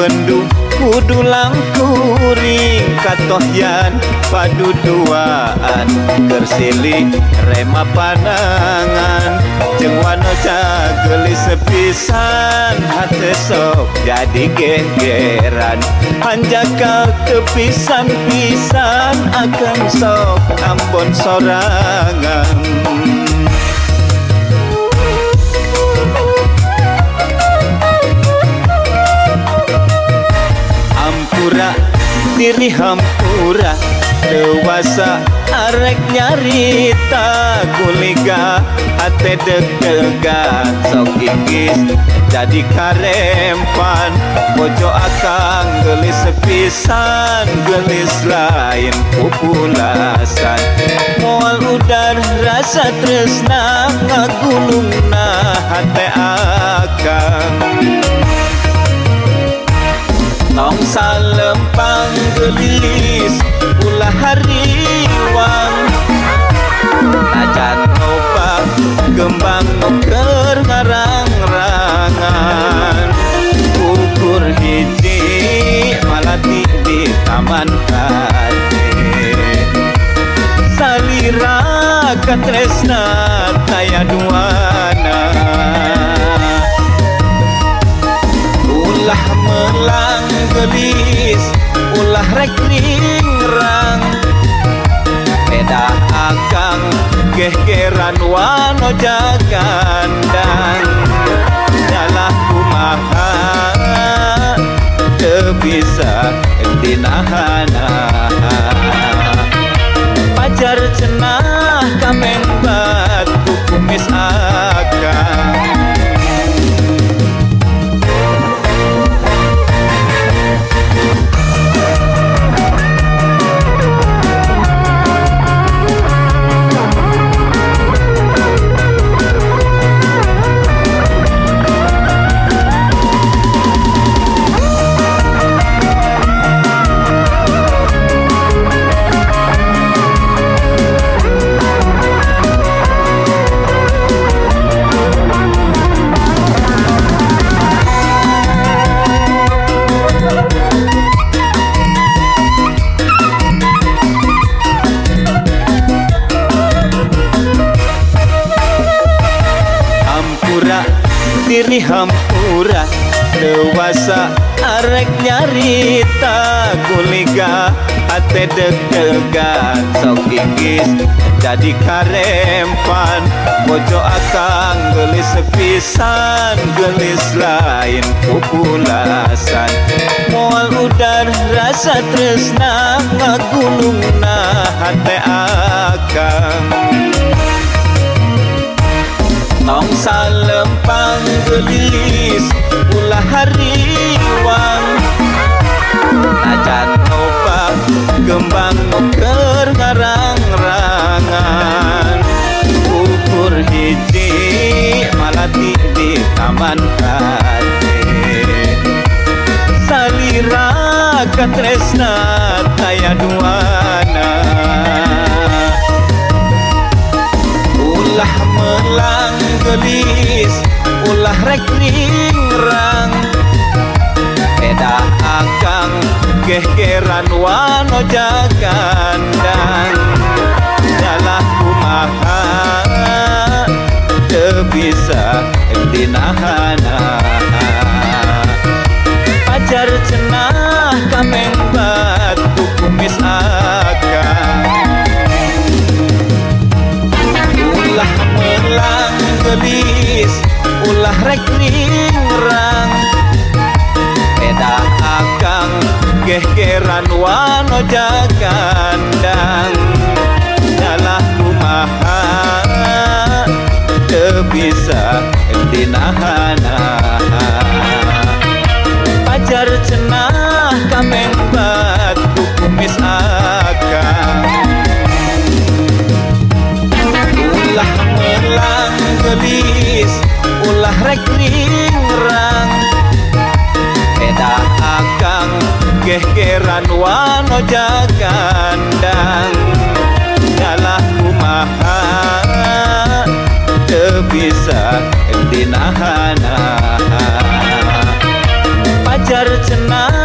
Kabendu kudu langkuring katohyan paduduaan kersilih rema panangan jeung wanoja geulis sepisan hate sok jadi gegeran hanjakal teu pisan-pisan akan sok ampun sorangan. Hampura diri hampura dewasa arek nyarita kuliga hate deg-degan sok ingis jadi karempan bojo akang geulis sepisan geulis lain pupulasan moal udar rasa tresna ngagulungna hate akang. Tong salempang geulis ulah hariwang najan loba gembang nu keur ngarang-rangan ukur hiji malati di taman hate salira katresna taya duana ulah melang geulis ulah rek ringrang beda akang gegeran wanoja gandang nyalah kumaha teu bisa dinahan pacar cenah kamengbat ku kumis akang. Diri hampura dewasa arek nyarita kuliga hate deg-degan sok ingis jadi karempan bojo akang geulis sepisan geulis lain pupulasan moal udar rasa tresna ngagulungna hate akang. Tong salempang geulis ulah hariwang najan loba gembang nu keur ngarang-rangan ukur hiji malati di taman hate salira katresna taya duana ulah melang geulis ulah rek ringrang beda akang gegeran wanoja gandang nyalah kumaha teu bisa dinahan pacar cenah kamengbat ku kumis akang ulah melang geulis ulah rek ringrang beda akang gegeran wanoja gandang nyalah kumaha teu bisa dinahan pacar cenah kamengbat ku kumis akang ulah melang geulis ulah rek ringrang beda akang gegeran wanoja gandang nyalah kumaha teu bisa dinahan pacar Pacar cenah.